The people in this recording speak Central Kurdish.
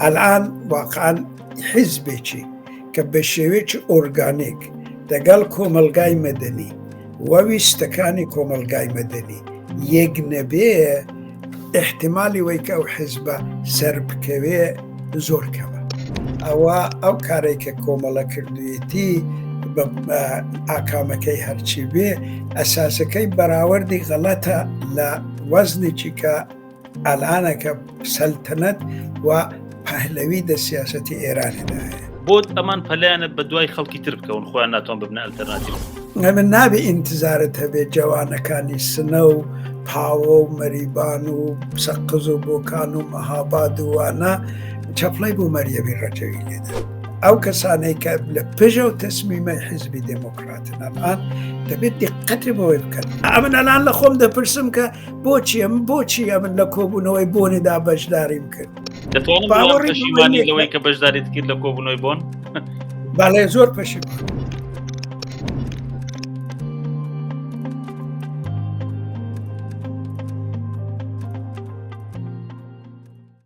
ئەلان واقعا حیزبێکی کە بە شێوەیەکی ئۆرگانیک دەگەڵ کۆمەڵگای مەدەنی و ویستەکانی کۆمەڵگای مەدەنی یەک نەبێ ئیحتیمالی وەی کە ئەو حیزبە سەر بکەوێ زۆر کەمە. ئەوە ئەو کارێک کە کۆمەڵە کردویەتی بە ئاکامەکەی هەرچی بێ ئەساسەکەی بەراوردی غەڵەتە لە وەزنێکی کە ئەلانە کە سەلتەنەت و پەهلەوی دە سیاسەتی ئێرانێدا هەیە. بۆ ئەمان پەلەیانە بە دوای خەڵکی تر بکەون خۆیان ناتوان ببنە ئەلتەرناتیڤ. ئەمن نابێ ئینتزارت هەبێ جەوانەکانی سنە و پاوە و مەریبان و سەقز و بۆکان و مەهاباد و وانە چەپڵەی بۆ مەریەمی ڕەجەوی لێدەن. ئەو کەسانەی کە لە پژە و تەسمیمەی حیزبی دێمۆکڕاتن ئەلان دەبێت دیقەتی بەوەی بکەن. ئەمن ئەلان لە خۆم دەپرسم کە بۆچی ئەم بۆچی ئەمن لە کۆبوونەوەی بۆنیدا بەشداریم کرد دەتوانم بڵێم پەشیمانی لەوەی کە بەشداریت کرد لە کۆبوونەوەی بۆن بەڵێ زۆر پەشیمان.